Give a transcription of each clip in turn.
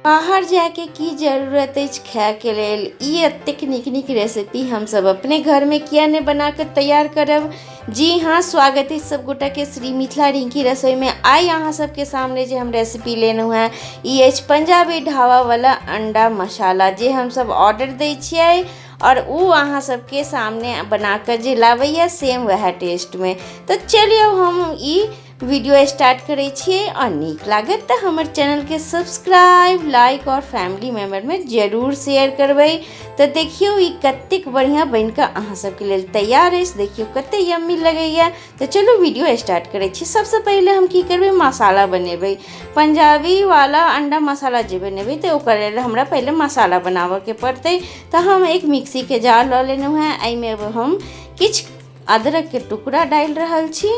बाहर जायके की जरूरत अछि खायके लेल। ई एतेक नीक नीक रेसिपी हमसभ अपने घरमे किया नहि बना कऽ तैयार करब। जी हाँ, स्वागत है सब गोटाके श्री मिथिला रिंकी रसोईमे। आइ अहाँ सबके सामने जे हम रेसिपी लेलहुँ हेँ ई अछि पंजाबी ढाबावला अंडा मसाला, जे हमसभ ऑर्डर दै छियै आओर ओ अहाँ सबके सामने बना कऽ जे लाबैए सेम वएह टेस्टमे। तऽ चलियौ हम ई वीडियो स्टार्ट करै छियै, आओर नीक लागत तऽ हमर चैनलके सब्सक्राइब, लाइक आओर फैमिली मेम्बरमे जरूर शेयर करबै। तऽ देखियौ ई कतेक बढ़िआँ बनि कऽ अहाँ सबके लेल तैयार अछि, देखियौ कतेक यम्मी लगैए। तऽ चलू वीडियो स्टार्ट करै छी। सबसँ पहिले हम की करबै, मसाला बनेबै। पंजाबीवाला अंडा मसाला जे बनेबै तऽ ओकर लेल हमरा पहिले मसाला बनाबऽके पड़तै। तऽ हम एक मिक्सीके जार लऽ लेलहुँ हेँ, एहिमे हम किछु अदरकके टुकड़ा डालि रहल छी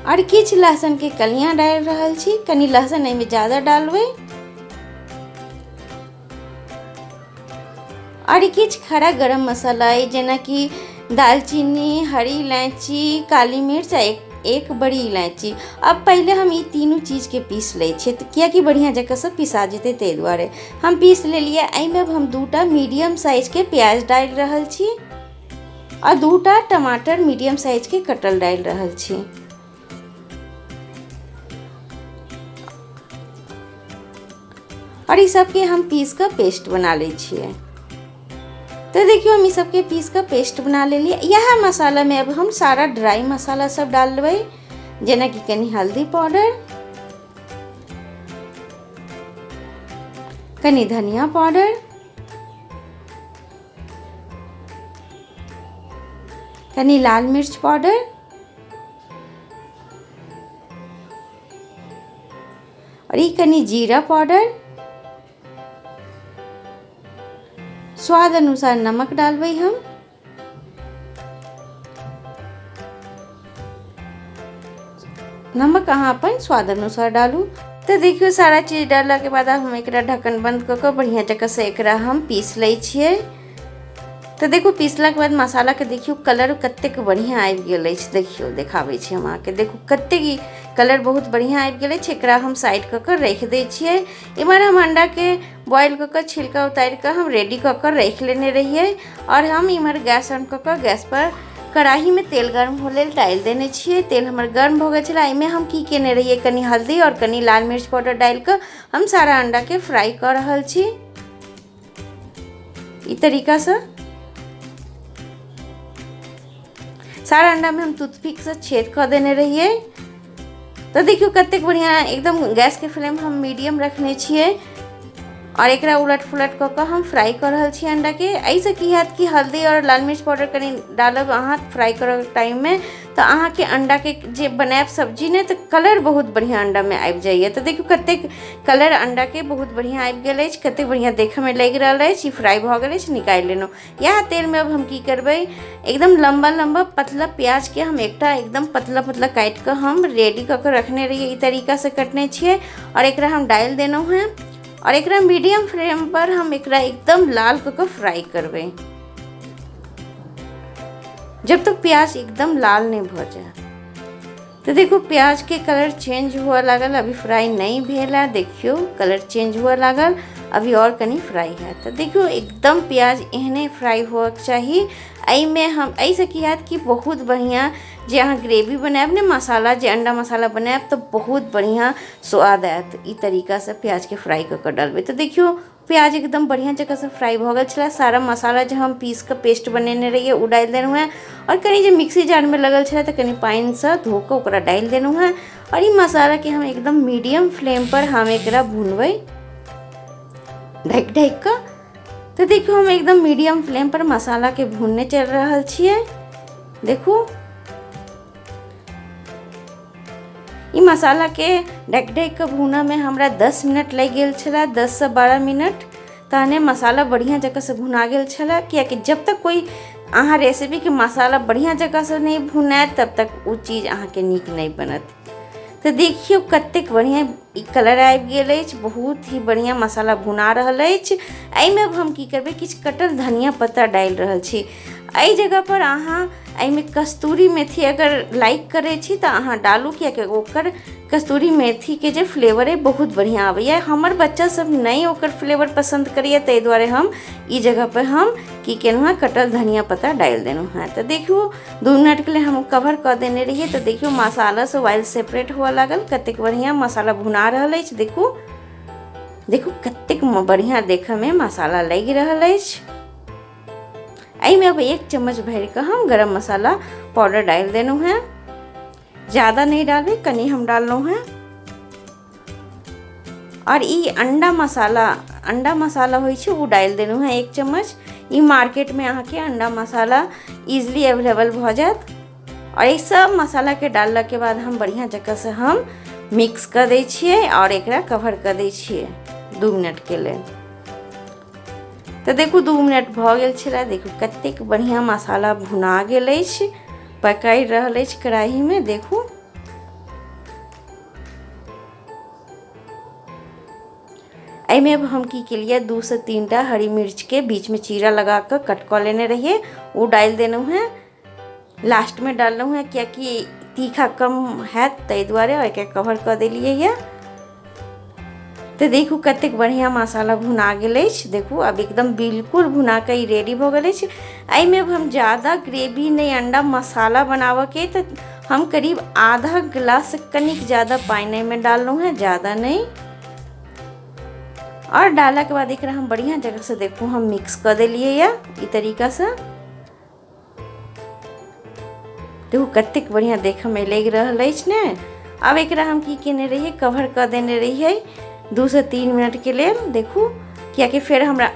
आओर किछु लहसनके कलियाँ डालि रहल छी। कनि लहसन एहिमे ज्यादा डालबै। आओर किछु खड़ा गरम मसाला अइ, जेनाकि दालचीनी, हरी इलायची, काली मिर्च आ एक बड़ी इलायची। अब पहिले हम ई तीनू चीजके पीस लै छियै, तऽ किएकि बढ़िआँ जकाँसँ पिसा जेतै ताहि दुआरे हम पीस लेलियै। एहिमे अब हम 2टा मीडियम साइजके प्याज डालि रहल छी आ 2टा टमाटर मीडियम साइजके कटल डालि रहल छी। आओर ई सबके हम पीस कऽ पेस्ट बना लै छियै। तऽ देखियौ हम ई सबके पीस कऽ पेस्ट बना लेलियै। इएह मसालामे अब हम सारा ड्राई मसाला सब डालबै, जेनाकि कनि हल्दी पाउडर, कनि धनिया पाउडर, कनि लाल मिर्च पाउडर, और ई कनि जीरा पाउडर, स्वाद अनुसार नमक डालबै हम। नमक अहाँ अपन स्वाद अनुसार डालू। तऽ देखियौ सारा चीज डाललाके बाद हम एकरा ढक्कन बंद कऽ कऽ बढ़िआँ जकाँसँ एकरा हम पीस लै छियै। तऽ देखू पीसलाके बाद मसालाके देखियौ कलर कतेक बढ़िआँ आबि गेल अछि। देखियौ देखाबै छी हम अहाँके, देखू कतेक ई कलर बहुत बढ़िआँ आबि गेल अछि। एकरा हम साइड कऽ कऽ राखि दै छियै। इम्हर हम अंडाके बॉयल कऽ कऽ छिलका उतारि कऽ हम रेडी कऽ कऽ राखि लेने रहियै। आओर हम इम्हर गैस ऑन कऽ कऽ गैस पर कड़ाहीमे तेल गर्म होय लेल डालि देने छियै। तेल हमर गर्म भऽ गेल छलै। एहिमे हम की केने रहियै, कनि हल्दी आओर कनि लाल मिर्च पाउडर डालि कऽ हम सारा अंडाके फ्राई कऽ रहल छी ई तरीकासँ। सारा अंडामे हम टूथपिकसँ छेद कऽ देने रहियै। तऽ देखियौ कतेक बढ़िआँ एकदम गैसके फ्लेम हम मीडियम रखने छियै और एकरा उलट पुलट कऽ कऽ हम फ्राई कऽ रहल छी अंडाके। एहिसँ की हैत कि हल्दी और लाल मिर्च पाउडर कनि डालब अहाँ फ्राई करऽ टाइममे तऽ अहाँके अंडाके जे बनायब सब्जी ने तऽ कलर बहुत बढ़िआँ अंडामे आबि जाइए। तऽ देखियौ कतेक कलर अंडाके बहुत बढ़िआँ आबि गेल अछि, कतेक बढ़िआँ देखयमे लागि रहल अछि। ई फ्राई भऽ गेल अछि, निकालि लेलहुँ। इएह तेलमे अब हम की करबै, एकदम लम्बा लम्बा पतला प्याजके हम एकटा एकदम पतला पतला काटि कऽ हम रेडी कऽ कऽ रखने रहियै। ई तरीकासँ कटने छियै और एकरा हम डालि देलहुँ हेँ और एकरा मीडियम फ्लेम पर हम एकरा एकदम लाल कऽ कऽ फ्राई करबै जब तक प्याज एकदम लाल नहि भऽ जाय। तऽ देखू प्याजके कलर चेंज हुअ लागल, अभी फ्राई नहि भेल है, देखियौ कलर चेंज हुअ लागल, अभी और कनि फ्राई हैत। तऽ देखियौ एकदम प्याज एहने फ्राई हुअके चाही। एहिमे हम एहिसँ की हैत कि बहुत बढ़िआँ जे अहाँ ग्रेवी बनायब ने, मसाला जे अंडा मसाला बनायब तऽ बहुत बढ़िआँ स्वाद आयत। ई तरीकासँ प्याजके फ्राई कऽ कऽ डालबै। तऽ देखियौ प्याज एकदम बढ़िआँ जकाँसँ फ्राई भऽ गेल छलै। सारा मसाला जे हम पीस कऽ पेस्ट बनेने रहियै ओ डालि देलहुँ हेँ आओर कनि जे मिक्सी जारमे लगल छलै तऽ कनि पानिसँ धो कऽ ओकरा डालि देलहुँ हेँ आओर ई मसालाके हम एकदम मीडियम फ्लेमपर हम एकरा भुनबै ढकि ढकि कऽ। तऽ देखियौ हम एकदम मीडियम फ्लेमपर मसालाके भुनने चलि रहल छियै। देखू ई मसालाके ढकि ढकि कऽ भूनऽमे हमरा 10 मिनट लागि गेल छलै, 10 से 12 मिनट। तहने मसाला बढ़िआँ जकाँसँ भुना गेल छलै, कियाकि जब तक कोइ अहाँ रेसिपीके मसाला बढ़िआँ जकाँसँ नहि भुनायत तब तक ओ चीज अहाँके नीक नहि बनत। तऽ देखियौ कतेक बढ़िआँ ई कलर आबि गेल अछि, बहुत ही बढ़िआँ मसाला भुना रहल अछि। एहिमे अब हम की करबै, किछु कटल धनिया पत्ता डालि रहल छी। एहि जगहपर अहाँ एहिमे कस्तूरी मेथी अगर लाइक करै छी तऽ अहाँ डालू, कियाकि ओकर कस्तूरी मेथीके जे फ्लेवर अइ बहुत बढ़िआँ अबैए। हमर बच्चा सब नहि ओकर फ्लेवर पसन्द करैए, ताहि दुआरे हम ई जगहपर हम की केलहुँ हँ, कटल धनिया पत्ता डालि देलहुँ हँ। तऽ देखियौ 2 मिनटके लेल हम कवर कऽ देने रहियै। तऽ देखियौ मसालासँ ऑयल सेपरेट हुअ लागल, कतेक बढ़िआँ मसाला भुना रहल अछि। देखू देखू कतेक बढ़िआँ देखऽमे मसाला लागि रहल अछि। एहिमे अब 1 चम्मच भरिकऽ हम गरम मसाला पाउडर डालि देलहुँ हँ। ज़्यादा नहीं डालबै, कनि हम डाललहुँ हँ। आओर ई अंडा मसाला, अंडा मसाला होइ छै, ओ डालि देलहुँ हँ 1 चम्मच। ई मार्केटमे अहाँके अंडा मसाला इजिली अवेलेबल भऽ जायत। आओर ई सब मसालाके डाललाके बाद हम बढ़िआँ जकाँसँ हम मिक्स कऽ दै छियै आओर एकरा कवर कऽ दै छियै 2 मिनटके लेल। तऽ देखू 2 मिनट भऽ गेल छलै। देखू कतेक बढ़िआँ मसाला भुना गेल अछि, पकड़ि रहल अछि कढ़ाहीमे। देखू एहिमे अब हम की केलियै, 2 से 3 टा हरी मिर्चके बीचमे चीरा लगा कऽ कट कऽ लेने रहियै, ओ डालि देलहुँ हेँ। लास्टमे डाललहुँ हेँ कियाकि तीखा कम हैत ताहि दुआरे, आओर एकरा कवर कऽ देलियै यऽ। तऽ देखू कतेक बढ़िआँ मसाला भुना गेल अछि। देखू आब एकदम बिल्कुल भुना कऽ ई रेडी भऽ गेल अछि। एहिमे अब हम ज़्यादा ग्रेवी नहि, अंडा मसाला बनाबऽके तऽ हम करीब आधा गिलास कनिक ज़्यादा पानि एहिमे डाललहुँ हेँ, ज़्यादा नहि। आओर डाललाके बाद एकरा हम बढ़िआँ जगहसँ देखू हम मिक्स कऽ देलियै यऽ ई तरीकासँ। देखू कतेक बढ़िआँ देखऽमे लागि रहल अछि ने। आब एकरा हम की केने रहियै, कवर कऽ देने रहियै 2 से 3 मिनटके लेल। देखू कियाकि फेर हमरा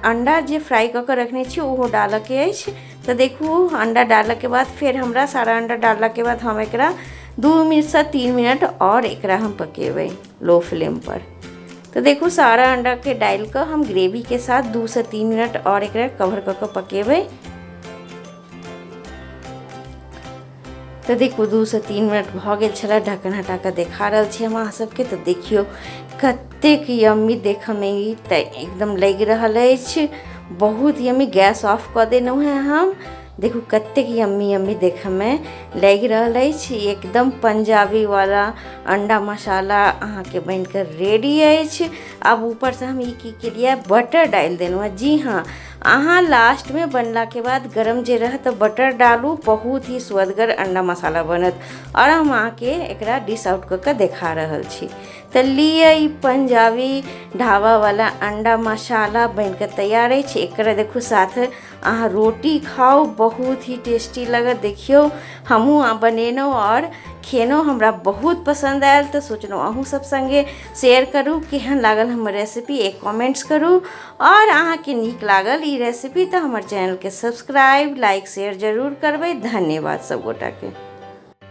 अंडा जे फ्राई कऽ कऽ रखने छी ओहो डालऽके अछि। तऽ देखू अंडा डालऽके बाद फेर हमरा सारा अंडा डाललाके बाद हम एकरा 2 मिनट से 3 मिनट आओर एकरा हम पकेबै लो फ्लेम पर। तऽ देखू सारा अंडाके डालि कऽ हम ग्रेवीके साथ 2 से 3 मिनट आओर एकरा कवर कऽ कऽ पकेबै। तऽ देखू 2 से 3 मिनट भऽ गेल छलै। ढक्कन हटा कऽ देखा रहल छी हम अहाँ सबके। तऽ देखियौ कतेक यम्मी देखऽमे ई तऽ एकदम लागि रहल अछि, बहुत यम्मी। गैस ऑफ कऽ देलहुँ हेँ हम। देखू कतेक यम्मी यम्मी देखऽमे लागि रहल अछि। एकदम पंजाबी वाला अंडा मसाला अहाँके बनिकऽ रेडी अछि। आब ऊपरसँ हम ई की केलियै, बटर डालि देलहुँ हेँ। जी हाँ, अहाँ लास्टमे बनलाके बाद गरम जे रहत तऽ बटर डालू, बहुत ही स्वदगर अंडा मसाला बनत। आओर हम अहाँके एकरा डिश आउट कऽ कऽ देखा रहल छी। तऽ लिअ ई पंजाबी ढाबावला अंडा मसाला बनिकऽ तैयार अछि। एकरा देखू साथ अहाँ रोटी खाउ, बहुत ही टेस्टी लगत। देखियौ हमहूँ बनेलहुँ आओर खेलहुँ, हमरा बहुत पसन्द आयल। तऽ सोचलहुँ अहूँ सब सङ्गे शेयर करू केहन लागल हमर रेसिपी, एक कमेंट्स करू। आओर अहाँके नीक लागल ई रेसिपी तऽ हमर चैनलके सब्सक्राइब, लाइक, शेयर जरूर करबै। धन्यवाद सब गोटाके।